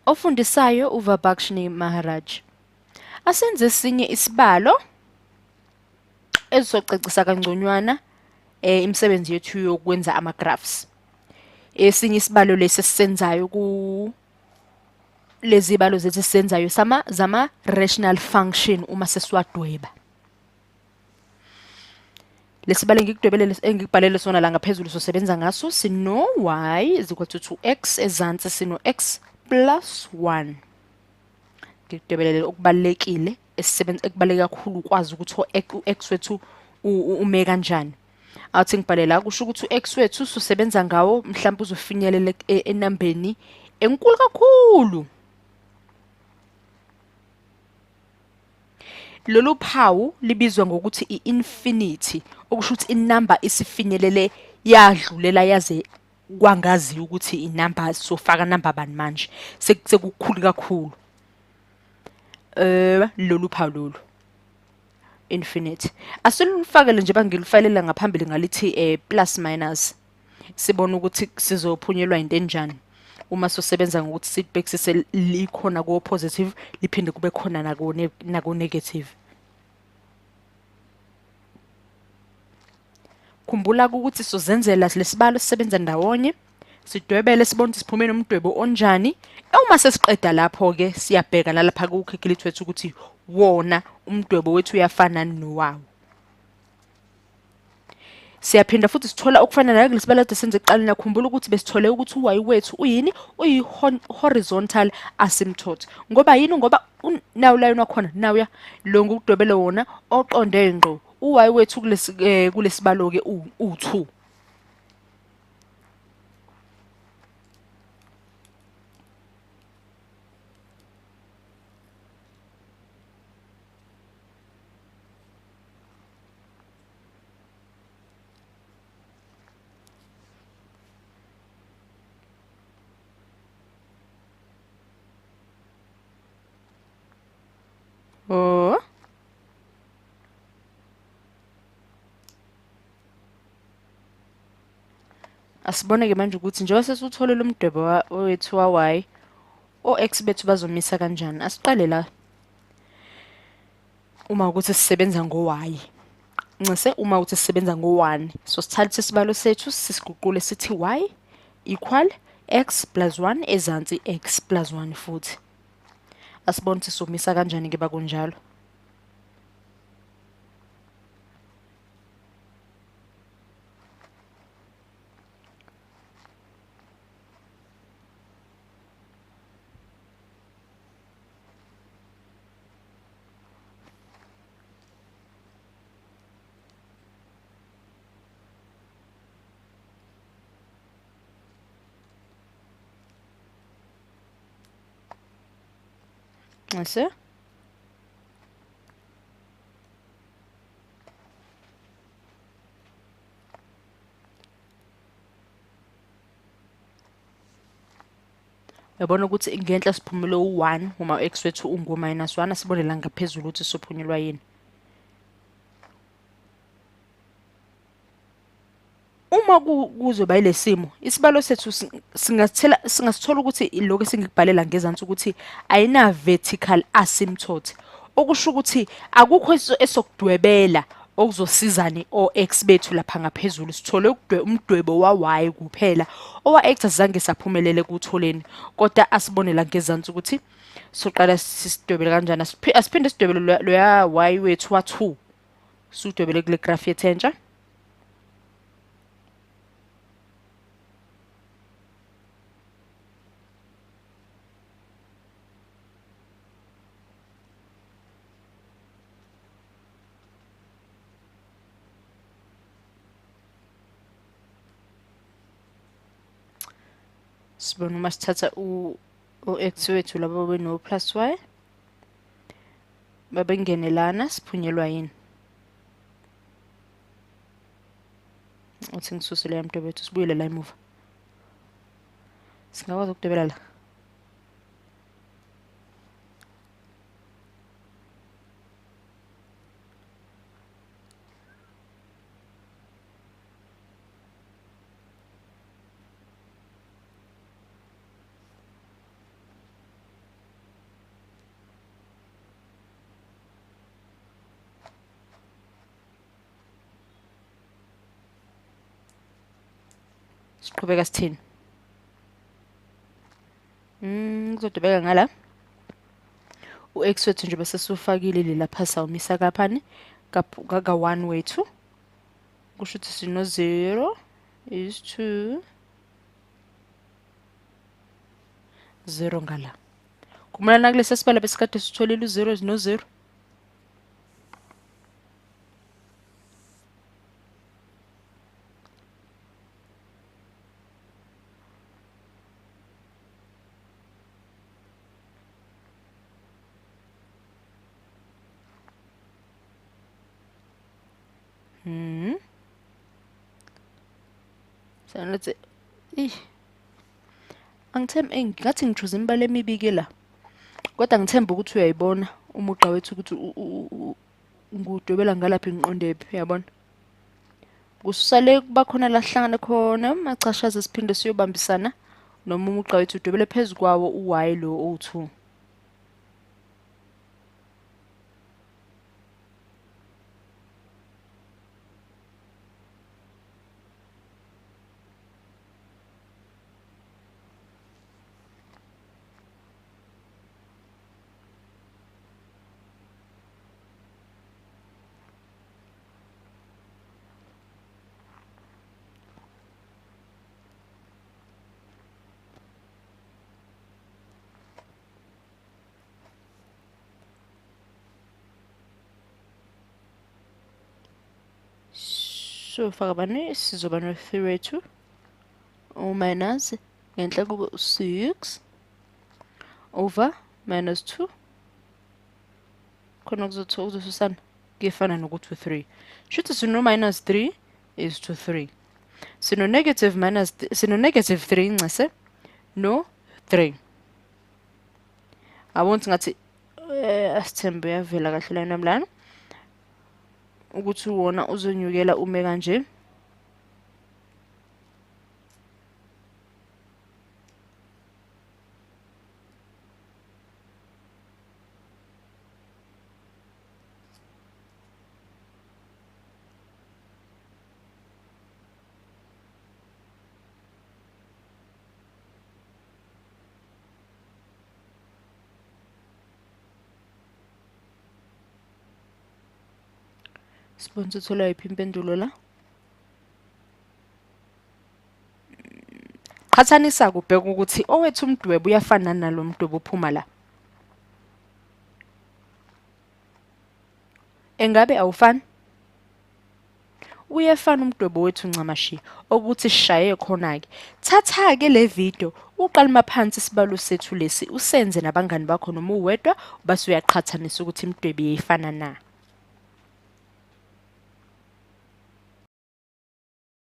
Ofundisayo uVabakshni Maharaj. Asenze esinye isibalo ezizocacisa kangconywana imisebenzi yethu yokwenza ama-graphs. Esinye isibalo lesi esisenzayo ku lezi zibalo zethu esisenzayo sama zama rational function uma sesiwadweba. Lesibalo engikudwebele engikubhalele sona la ngaphezulu sosebenza ngaso sino y is equal to 2x, ezansi sino x plus 1. Ngikudwebelele okubalulekile esisebenza ekubaluleke kakhulu ukwazi ukuthi u-x wethu ume kanjani. Awuthi ngibhale la kusho ukuthi u-x wethu susebenza ngawo mhlawumbe uzofinyelela enambeni enkulu kakhulu. Lolu phawu libizwa ngokuthi i-infinity, okusho ukuthi inamba isifinyelele yadlulela yaze kwangaziwa ukuthi inamba sofaka namba bani manje, sekukhulu kakhulu. Lolu phawu lolu infinity asilufakele nje, bangilufalela ngaphambili ngalithi plus minus, sibone ukuthi sizophunyelwa into enjani uma sosebenza ngokuthi sibhekisise likhona ko positive liphinde kube khona nako negative. Khumbula ukuthi sizenzela lesibalo sisebenza ndawonye, sidwebele sibone ukuthi siphume nomdwebo onjani. Uma sesiqeda lapho ke siyabheka nalapha ku-calculator wethu ukuthi wona umdwebo wethu uyafana nowawo. Siyaphinda futhi sithola okufana nayo kulesibalo kade senze ekuqaleni. Khumbula ukuthi besithole ukuthi u-y wethu uyini, uyi-horizontal asymptote. Ngoba yini? Ngoba nawu line wakhona nawuya lo ngikudwebele wona oqonde ngqo. U-y wethu kulesibalo ke u-2. Oh. Asibone ke manje ukuthi njengoba sesiwutholile umdwebo wethu wa-y, o-x bethu bazomisa kanjani. Asiqale la uma ukuthi sisebenza ngo-y, ncese uma ukuthi sisebenza ngo-1. So sithathe isibalo sethu sisiguqule sithi y equal x plus 1, ezansi x plus 1 futhi. Asibone ukuthi somisa kanjani ke bakunjalo. Nxese. Uyabona ukuthi ngenhla siphumule u-1 uma u-x wethu ungu-minus 1. Asibone la ngaphezulu ukuthi sophunyelwa yini. Uma kuzoba yilesimo, isibalo sethu singasithola ukuthi lokho esingikubhalela ngezansi ukuthi ayina vertical asymptote, okusho ukuthi akukho esokudwebela okuzosizani o-x bethu lapha ngaphezulu. Sithole umdwebo wa-y kuphela, owa-x azange saphumelele kutholeni, kodwa asibone la ngezansi ukuthi soqala sisidwebele kanjani. Asiphinde sidwebele loya y wethu wa-2, siwudwebele kule graph yethu entsha. Sibona uma sithatha u-x wethu labo beno plus y babengenelana, siphunyelwa yini? Uthi ngisuse leya mdwebo wethu sibuyele la emuva. Singakwazi ukudwebela la. Siqhubeka sithini? Kuzodwebeka ngala. U-x wethu nje bese siwufakile le lapha sawumisa kaphani ka-1 wethu. Kusho ukuthi sino 0 is 2 0 ngala. Khumbula nakulesi sibalo besikade sitholile u-0 no 0. Sanathi angithembi ngathi ngichoose imibala emibi ke la. Kodwa ngithemba ukuthi uyayibona umugqa wethu ukuthi ngudwebela ngalaphi ngiqonde phi, uyabona. Kususa le kuba khona la sihlangane khona amachashaza siphinde siyobambisana noma umugqa wethu udwebele phezu kwawo u-y lo owu-2. So faka bani sizoba no 3 wethu u minus ngenhla kube u6 over minus 2 khona kuzosusana kuyefana nokuthi u3. Shuthi sino minus 3 is to 3. Sino negative minus sino negative 3 ncese no 3. Awon't ngathi asithembe uyavela kahle la namlana ukuthi wona uzonyukela ume kanje. Sibona sithola yiphi impendulo la. Qhathanisa kubheka ukuthi owethu umdwebo uyafana nalo mdwebo ophuma la. Engabe awufani? Uyefana umdwebo wethu ncamashi ukuthi sishaye khona ke. Thatha ke le video uqale maphansi isibalo sethu lesi usenze nabangani bakho noma uwedwa base uyaqhathanisa ukuthi imidwebo iyefana na.